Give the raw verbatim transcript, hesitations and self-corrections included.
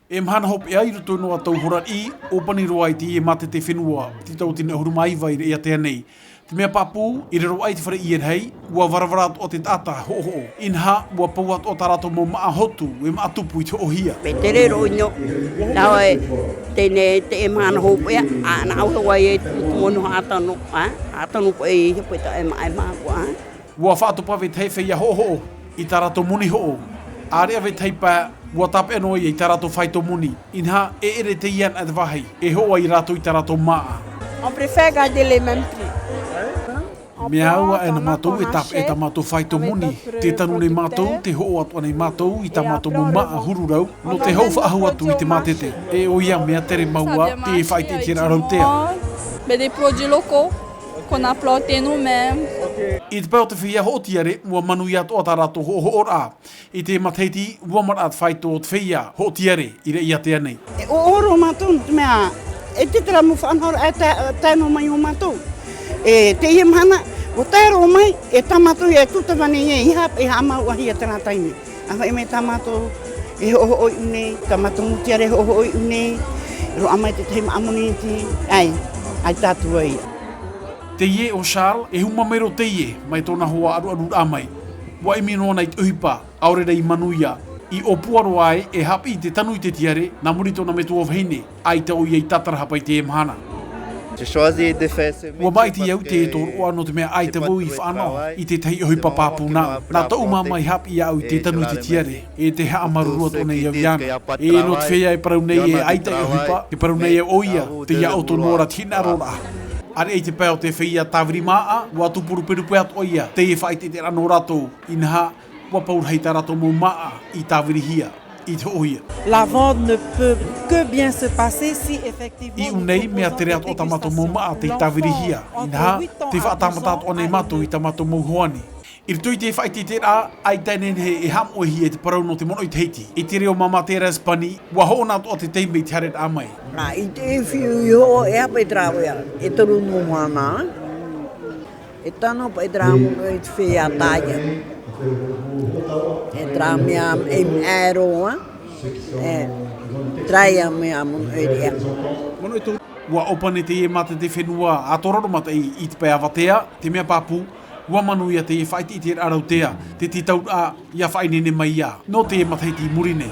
E mahana hopeʻa i roto noa tau hora riʻi, ʻōpani roa ai teie mātete fenua, te tau tino ʻahuru mā iva i Raʻiātea nei. Te mea pāpū, i raro aʻe i te fare ʻie rahi, ʻua varavara atoʻa te taʻata hoʻohoʻo. Inaha, ʻua pau atoʻa tā rātou mau māʻa hotu, e māʻa tupu i te hoʻohia. Mea tere roa ʻino, nā ʻoe, teie, teie mahana hopeʻa, ā, nā ʻoe hoʻi e tuʻu mono haʻatano, ā, haʻatano paʻi, e paʻi tā e māʻa, e māʻa, ā. ʻUa faʻatopa vetahi feiā hoʻohoʻo i tā rātou moni hoʻo. ʻĀreʻa vetahi pae, ʻua tāpeʻa noa ia i tā rātou faito moni. Inaha, e ʻere teie ana te vāhi, e hoʻo ai rātou i tā rātou māʻa. On préfère garder les mêmes prix. Mea au aʻe nā mātou e tāpeʻa tā mātou faito moni. Tē tanu nei mātou, tē hoʻo atoʻa nei mātou i tā mātou mau māʻa huru rau, nō te hau faʻahou atu i te mātete. E ʻoia mea tere mau ā, te faʻaʻiteʻiteraʻa rautea. Mais des produits locaux qu'on a plantés nous-mêmes. I te pae o te feiā hoʻo tiare, ʻua manuia atoʻa tā rātou hoʻohoʻoraʻa. I te matahiti, ʻua maraʻa te faito o te feiā hoʻo tiare i Raʻiātea nei. E ʻoʻoro mātou, nō te mea, e te terā mau faʻanahoraʻa e tae, tae noa mai iō mātou. E teie mahana, ʻua tae roa mai, e tā mātou ia e tūtava nei, e haʻa-, e haʻamāuʻahia terā taime. ʻĀfaʻi mai tā mātou e hoʻohoʻo i ʻū nei, tā mātou mau tiare e hoʻohoʻo i ʻū nei, roaʻa mai te tahi māʻa moni iti, ʻae, ʻaita atu ai. Teie ʻo Charles, e hū māmero teie, mai tōna hoa ʻaruʻaruraʻa mai. ʻUa ʻimi noa na i te ʻohipa, ʻaore rā i manuia, i ʻōpua roa ai, e haʻapiʻi i te tanu i te tiare, nā muri i tōna metua vahine, ʻaita ʻoia i tātara hapa i teie mahana. J'ai choisi de faire ce métier. ʻUa māʻiti au i te tōroʻa nō te mea ʻaita vau i fānaʻo i te tahi ʻohipa pāpū nāʻu. Nā tōʻu māmā i haʻapiʻi iāʻu i te tanu i te tiare, e te haʻamāuruuru atoʻa nei au iāna. E nō te feiā e parau nei e ʻaita e ʻohipa, tē parau nei ʻoia, tē ʻoto noa ra te hinaʻaroraʻa. ʻĀreʻa i te pae o te feiā tāviri māʻa, ʻua tupu ruperupe atoʻa ia, teie faʻaʻiteʻiteraʻa nō rātou, inaha, ʻua pau rahi tā rātou mau māʻa i tāvirihia, i te hoʻohia. La vente ne peut que bien se passer si effectivement I ʻū nei, mea tere atoʻa tā mātou mau māʻa tei tāvirihia, inaha, tē faʻatāmata atoʻa nei mātou i tā mātou mau hoani. I roto i te faʻaʻiteʻiteraʻa, ʻaita e nehenehe e haʻamoʻehia i te parau nō te monoʻi Tahiti. I te reo māmā Thérèse Pani, ʻua hoʻona atoʻa te taime i te haereraʻa mai. Nā, i te fiu i hoʻo, e hapa i te rāveʻa, e toru noa mahana. E tano paʻi terā mono i te feiā taʻa ia. E terā mea e, e roa, e, terā ia mea mono i te ea. ʻUa ʻōpani teie mātete fenua a tō Raromataʻi i te pae avatea, te mea pāpū, ʻua manuia teie faʻaʻiteʻiteraʻa rautea, te tītauraʻa, ʻia faʻaineine mai ia, nō teie matahiti i muri nei.